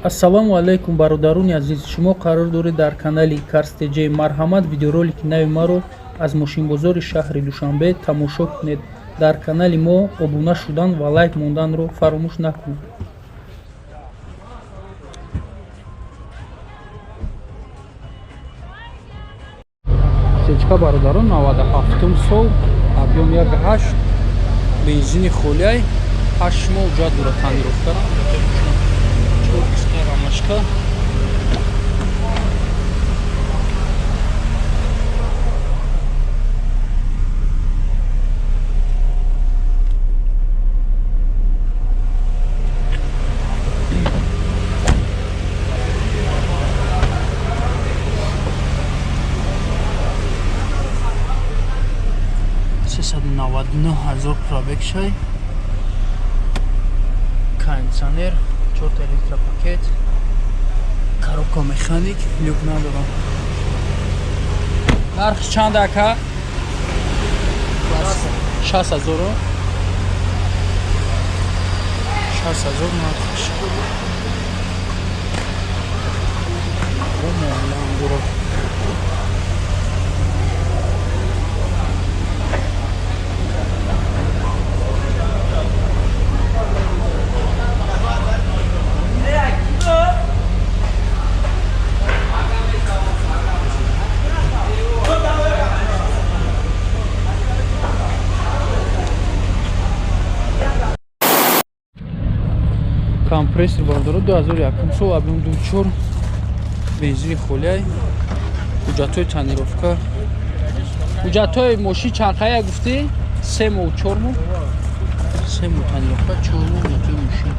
Ассалому алайкум, бародарони азиз. Шумо қарор доред дар канали Карс ТЖ. Марҳамат, видеоролики нави маро аз мошинбозори шаҳри Душанбе тамошо кунед. Дар канали мо обуна шудан ва лайк монданро фаромӯш накунед. Сечка, бародарон, 97 сол, объем 1,8, бензини холиай, 8 моҳ ҳуҷҷат дорад, тонировкара, чор рамашка. 399 000 пробег шай, кондиционер, чорта электропакет, коробка механик, люк надорам. Нархи чанд, ака? 60 0-у, 60 000 нархш. Муомилаам. Компрессор, бародаро, 2001 сол, объем 2,4, бензини холиай, ҳуҷҷатҳои тонировка. Ҳуҷҷатҳои мошин чанд қая гуфтӣ? 3 моҳу 4 моҳ. 3 моҳ тонировка, 4 моҳ ҳуҷҷатҳои мошин.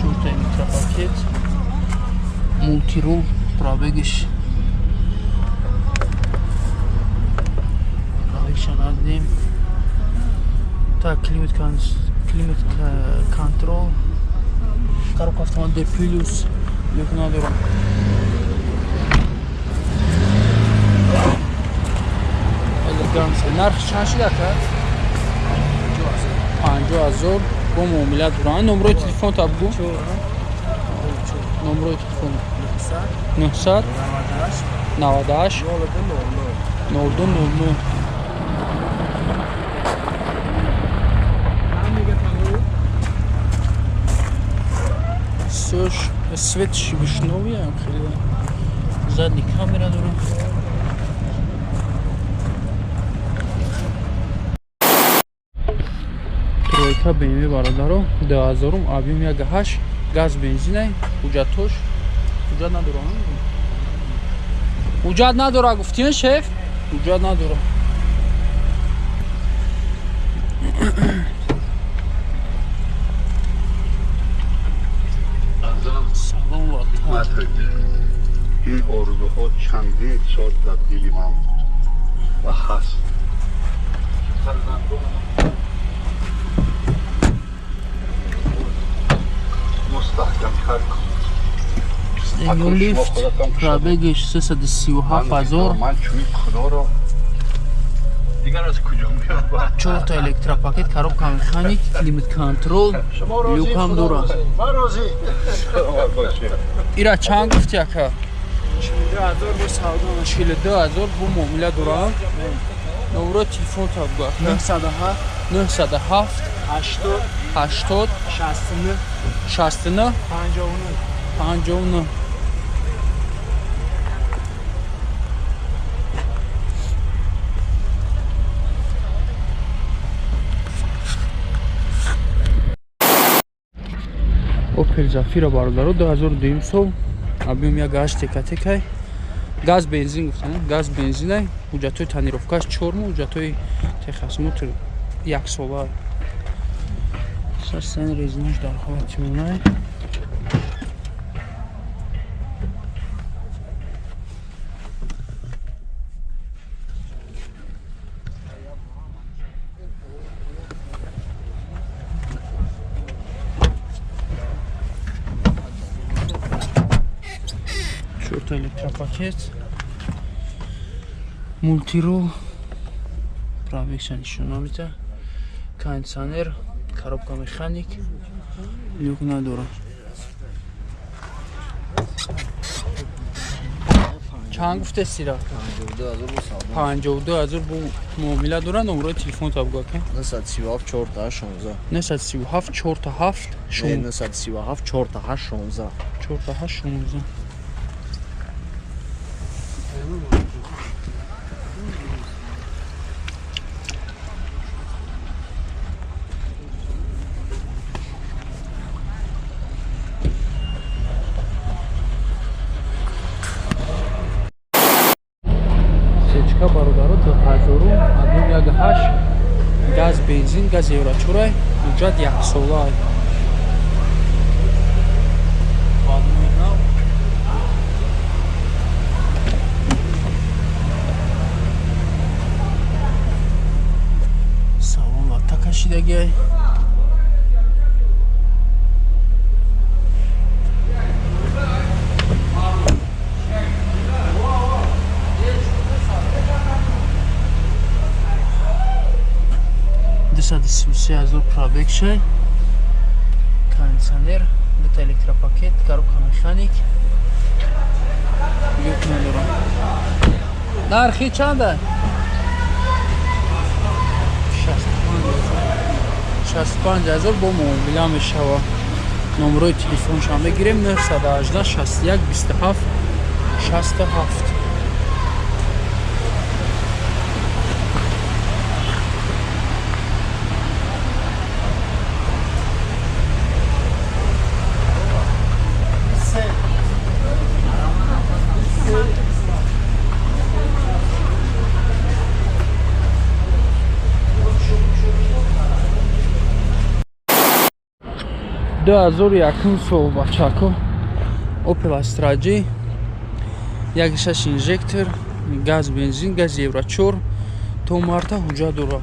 Чорта электропакет, мультирул, пробегша надидем. Так, климат контрол, коробка автомат D плюс, люк надорам. Элеганс. Нарх чанд шуд, ака? 50 000, бо муомила дорам. Номрои телефонта бугӯ, номрои телефон. 998 02 00. Всё, цветш вишнёвый, хеле задний камера дорам. Тройка BMW, бародаро, 2000-ум, объем 1,8, газ, бензинай. Ҳуҷҷатош, ҳуҷҷат надора. Ҳуҷҷат надора, гуфтиен, шеф, ҳуҷҷат надора. Салом, ватан. Ин орзуҳо чандин сол дар дили ман ва ҳаст. Фарзандонам мустаҳкамтар. Лифт, пробегиш 337 000. Ман чунин худоро дигар аз куҷо меёбам? Чорта электропакет, коробка механик, климат контрол, люкам дора. Ира чанд гуфти, ака? 42 000, бо муомила дорам. Номрои телефонта бугӯ, ака. 907 80 69 59. Opel Zafira, бародаро, 2002 сол, объем 1,8, текатекай, газ, бензин гуфтан, газ, бензинай. Ҳуҷҷатҳои тонировкаш 4 моҳ, ҳуҷҷатҳои техосмотр яксола. Сарсен резинаш дар ҳолати монай. Дута электропакет, мультирул, пробегша нишона мета, кондиционер, коробка механик, люк надора. Чанд гуфте сира? 52 000 бу муомила дора. Номерои телефонта бугӯ, ака. 937 4 16. 937 4 7 937 4 8 16. 4 8 16. Сечка, бародаро, 2018, газ бензин, газ евро чорай, ҳуҷҷат яксола. Балони нав. Салон латта кашидагиай. 233 000 пробег шай, кондиционер, дута электропакет, коробка механик, люк надора. Нархи чанда? 65 000 бо муомила мешава. Номерои телефоншам мегирем: 918 61 27 67. 2001 сол, бачако, Opel Astra J, 1.6 инжектор, газ бензин, газ евро 4, то марта ҳуҷҷат дорад.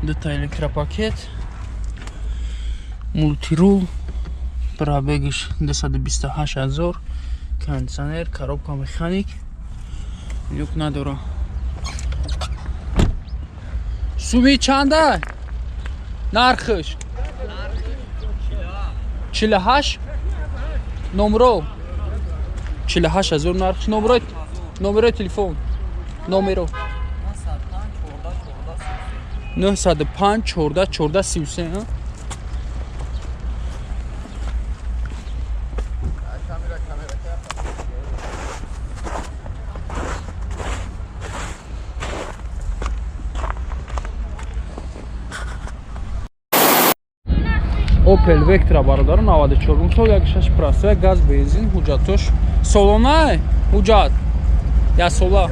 Дута электропакет, мультирул, пробегиш 228 000, кондиционер, коробка механик, люк надора. Суми чанда? Нархиш 48, номро 48 000 нархиш. Номерои телефон, номеро 905 14 14 33. Opel Vectra, бародаро, 94 сол, 1.6 простой, газ бензин, ҳуҷҷатош солона, ҳуҷҷат яксола,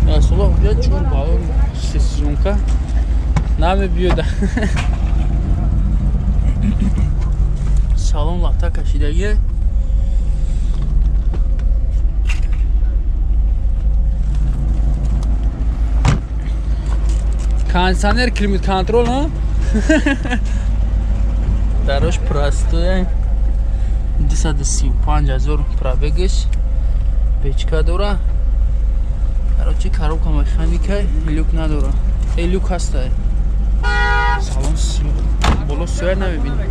яксола ҳуҷҷат, чор баллон, сезонка, намебиёда. Салон латта кашидагӣ. Кондиционер, климат контроль, дарош простой, 235 000 пробегиш, печка дора. Короче, коробка механика, люк надора. Люк ҳастай. Салон боло сӯя намебинӣ,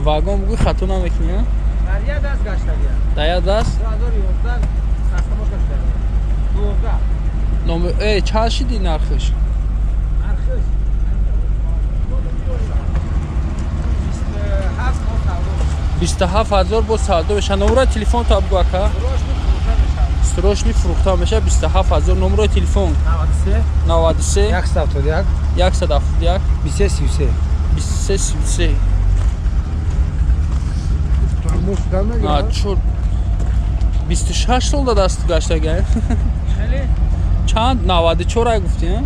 вагон бугӯй, хато намекунӣ. Дар як даст чанд шиди нархиш? 27 000 бо савдо меша. Номерои телефон та бугӯ, ака. Срочный фурӯхта меша, 27 000. Номерои телефон: 93 171 171 23 33. 23 33. 26 сол да даст гаштага. Чанд? 94 ай гуфтӣ?